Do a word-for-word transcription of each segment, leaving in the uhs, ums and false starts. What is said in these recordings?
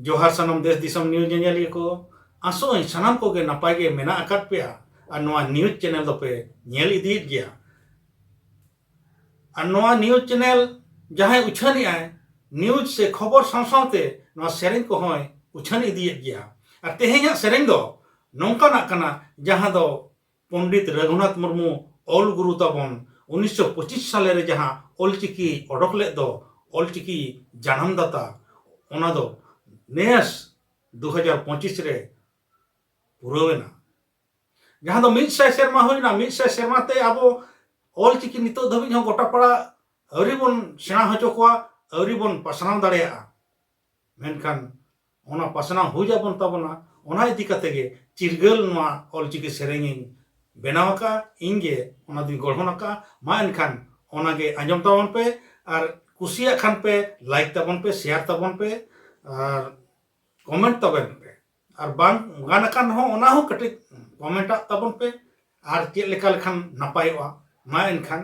ᱡᱚᱦᱟᱨ ᱥᱟᱱᱟᱢ ᱫᱮᱥ ᱫᱤᱥᱚᱢ ᱱᱤᱭᱩᱡᱽ ᱧᱮᱧᱮᱞᱤᱭᱟᱹ ᱠᱚ᱾ ᱟᱥᱚᱜ ᱟᱹᱧ ᱥᱟᱱᱟᱢ ᱠᱚᱜᱮ ᱱᱟᱯᱟᱭ ᱜᱮ ᱢᱮᱱᱟᱜ ᱟᱠᱟᱫ ᱯᱮᱭᱟ ᱟᱨ ᱱᱚᱣᱟ ᱱᱤᱭᱩᱡᱽ ᱪᱮᱱᱮᱞ ᱫᱚᱯᱮ ᱧᱮᱞ ᱤᱫᱤᱭᱮᱫ ᱜᱮᱭᱟ᱾ ᱟᱨ ᱱᱚᱣᱟ ᱱᱤᱭᱩᱡᱽ ᱪᱮᱱᱮᱞ ᱡᱟᱦᱟᱸᱭ ᱩᱪᱷᱟᱹᱱᱮᱜᱼᱟᱭ, ᱱᱤᱭᱩᱡᱽ ᱥᱮ ᱠᱷᱚᱵᱚᱨ ᱥᱟᱶ ᱥᱟᱶᱛᱮ ᱱᱚᱣᱟ ᱥᱮᱨᱮᱧ ᱠᱚᱦᱚᱸᱭ ᱩᱪᱷᱟᱹᱱ ᱤᱫᱤᱭᱮᱫ ᱜᱮᱭᱟ᱾ ᱟᱨ ᱛᱮᱦᱮᱧᱟᱜ ᱥᱮᱨᱮᱧ ᱫᱚ ᱱᱚᱝᱠᱟᱱᱟᱜ ᱠᱟᱱᱟ, ᱡᱟᱦᱟᱸ ᱫᱚ ᱯᱚᱱᱰᱤᱛ ᱨᱟᱹᱜᱷᱩᱱᱟᱛᱷ ᱢᱩᱨᱢᱩ ᱚᱞ ᱜᱩᱨᱩ ᱛᱟᱵᱚᱱ ᱩᱱᱤᱥᱥᱚ ᱯᱚᱸᱪᱤᱥ ᱥᱟᱞᱮ ᱨᱮ ᱡᱟᱦᱟᱸ ᱚᱞᱪᱤᱠᱤ ᱚᱰᱚᱠ ᱞᱮᱫ ᱫᱚ, ᱚᱞᱪᱤᱠᱤ ᱡᱟᱱᱟᱢ ᱫᱟᱛᱟ, ᱚᱱᱟ ᱫᱚ ᱱᱮᱥ ᱫᱩ ᱦᱟᱡᱟᱨ ᱯᱚᱸᱪᱤᱥ ᱨᱮ ᱯᱩᱨᱟᱹᱣ ᱮᱱᱟ᱾ ᱡᱟᱦᱟᱸ ᱫᱚ ᱢᱤᱫ ᱥᱟᱭ ᱥᱮᱨᱢᱟ ᱦᱩᱭᱱᱟ᱾ ᱢᱤᱫ ᱥᱟᱭ ᱥᱮᱨᱢᱟ ᱛᱮ ᱟᱵᱚ ᱚᱞᱪᱤᱠᱤ ᱱᱤᱛᱚᱜ ᱫᱷᱟᱹᱵᱤᱡ ᱦᱚᱸ ᱜᱚᱴᱟ ᱯᱟᱲᱟ ᱟᱹᱣᱨᱤ ᱵᱚᱱ ᱥᱮᱬᱟ ᱦᱚᱪᱚ ᱠᱚᱣᱟ, ᱟᱹᱣᱨᱤ ᱵᱚᱱ ᱯᱟᱥᱱᱟᱣ ᱫᱟᱲᱮᱭᱟᱜᱼᱟ᱾ ᱢᱮᱱᱠᱷᱟᱱ ᱚᱱᱟ ᱯᱟᱥᱱᱟᱣ ᱦᱩᱭ ᱟᱵᱚᱱ ᱛᱟᱵᱚᱱᱟ᱾ ᱚᱱᱟ ᱤᱫᱤ ᱠᱟᱛᱮ ᱜᱮ ᱪᱤᱨᱜᱟᱹᱞ ᱱᱚᱣᱟ ᱚᱞᱪᱤᱠᱤ ᱥᱮᱨᱮᱧ ᱤᱧ ᱵᱮᱱᱟᱣ ᱟᱠᱟᱫᱼᱟ, ᱤᱧ ᱜᱮ ᱚᱱᱟ ᱫᱚᱧ ᱜᱚᱲᱦᱚᱱ ᱟᱠᱟᱫᱼᱟ᱾ ᱢᱟ ᱮᱱᱠᱷᱟᱱ ᱚᱱᱟ ᱜᱮ ᱟᱸᱡᱚᱢ ᱛᱟᱵᱚᱱ ᱯᱮ, ᱟᱨ ᱠᱩᱥᱤᱭᱟᱜ ᱠᱷᱟᱱ ᱯᱮ ᱞᱟᱭᱤᱠ ᱛᱟᱵᱚᱱ ᱯᱮ, ᱥᱮᱭᱟᱨ ᱛᱟᱵᱚᱱ ᱯᱮ, ᱟᱨ ᱠᱚᱢᱮᱱᱴ ᱛᱟᱵᱚᱱ ᱯᱮ, ᱟᱨ ᱵᱟᱝ ᱜᱟᱱ ᱟᱠᱟᱱ ᱦᱚᱸ ᱚᱱᱟ ᱦᱚᱸ ᱠᱟᱹᱴᱤᱡ ᱠᱚᱢᱮᱱᱴ ᱟᱜ ᱛᱟᱵᱚᱱ ᱯᱮ, ᱟᱨ ᱪᱮᱫ ᱞᱮᱠᱟ ᱞᱮᱠᱷᱟᱱ ᱱᱟᱯᱟᱭᱚᱜᱼᱟ᱾ ᱢᱟ ᱮᱱᱠᱷᱟᱱ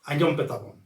ᱟᱸᱡᱚᱢ ᱯᱮ ᱛᱟᱵᱚᱱ᱾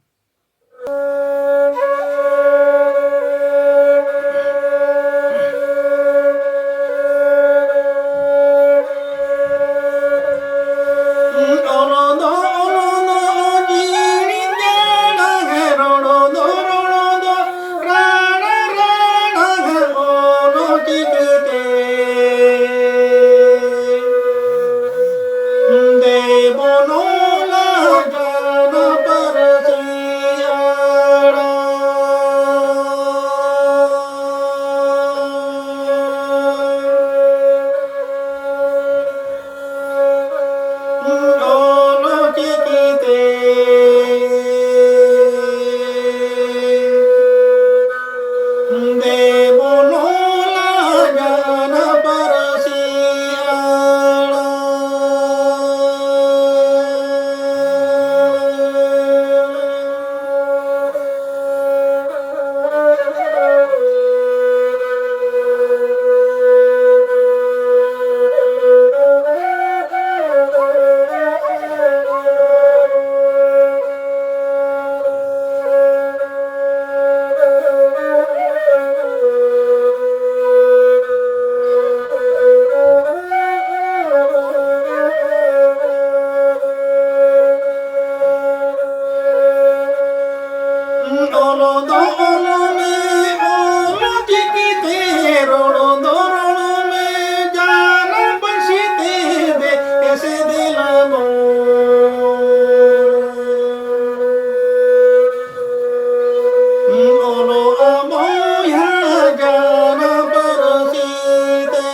ᱚᱞ ᱫᱚ ᱚᱞ ᱢᱮ, ᱚᱞ ᱪᱤᱠᱤ ᱛᱮ ᱨᱚᱲ ᱫᱚ ᱨᱚᱲ ᱢᱮ, ᱡᱟᱱᱟᱢ ᱯᱟᱹᱨᱥᱤ ᱛᱮ ᱫᱮᱥ ᱫᱮᱞᱟ ᱵᱚᱱ᱾ ᱚᱞᱚᱜ ᱵᱚᱭᱦᱟ ᱡᱟᱱᱟᱢ ᱯᱟᱹᱨᱥᱤ ᱛᱮ᱾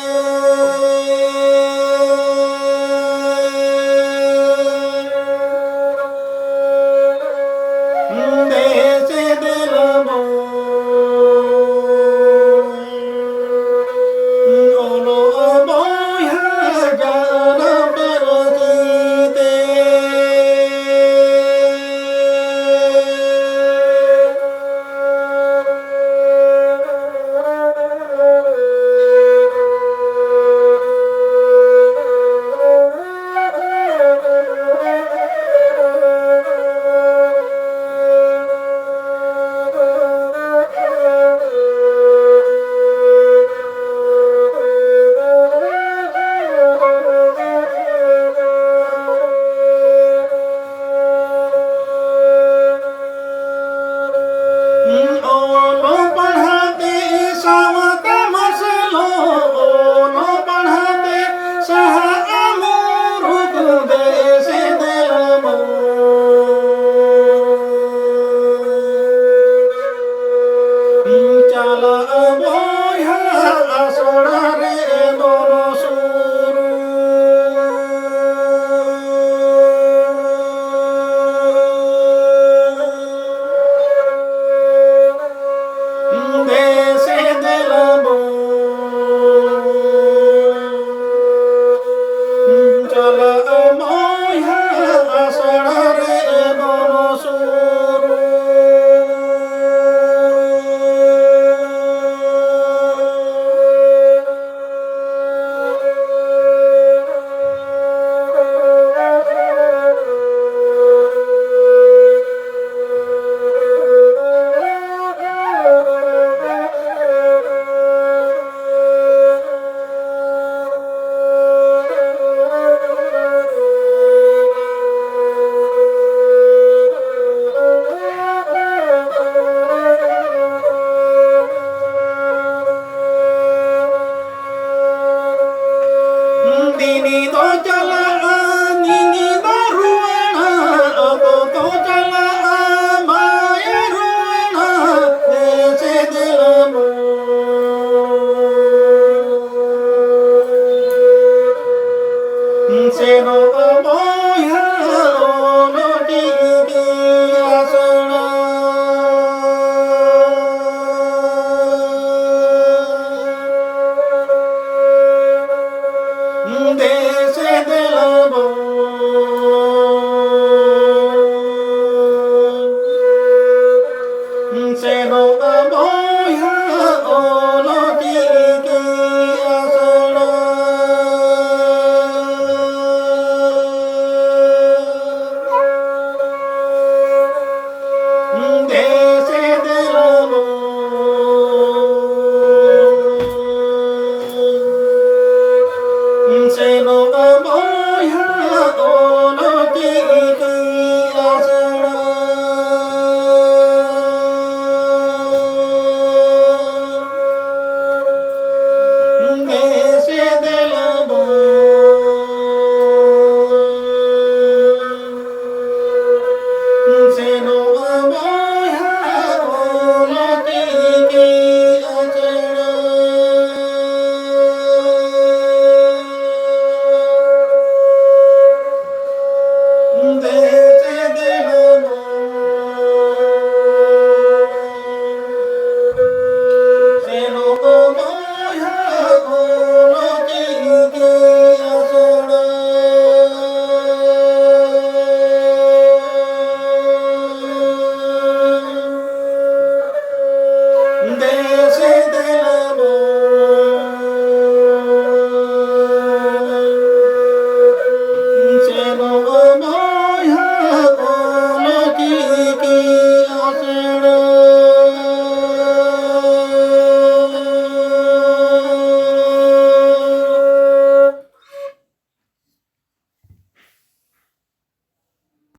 ᱫᱮᱥ ᱫᱮᱞᱟ ᱵᱚᱱ᱾ ᱚᱞᱚᱜ ᱵᱚᱭᱦᱟ ᱡᱟᱱᱟᱢ ᱯᱟᱹᱨᱥᱤ ᱛᱮ᱾ ᱚᱞ ᱯᱟᱲᱦᱟᱣ ᱛᱮ ᱥᱟᱶᱛᱟ ᱢᱟᱨᱥᱟᱞᱚᱜ, ᱚᱞ ᱯᱟᱲᱦᱟᱣ ᱛᱮ ᱥᱟᱦᱟᱜᱼᱟ ᱢᱩᱨᱩᱠ ᱫᱮᱥ ᱫᱮᱞᱟ ᱵᱚᱱ᱾ ᱪᱟᱞᱟᱜ ᱵᱚᱭᱦᱟ ᱟᱥᱲᱟ ᱨᱮ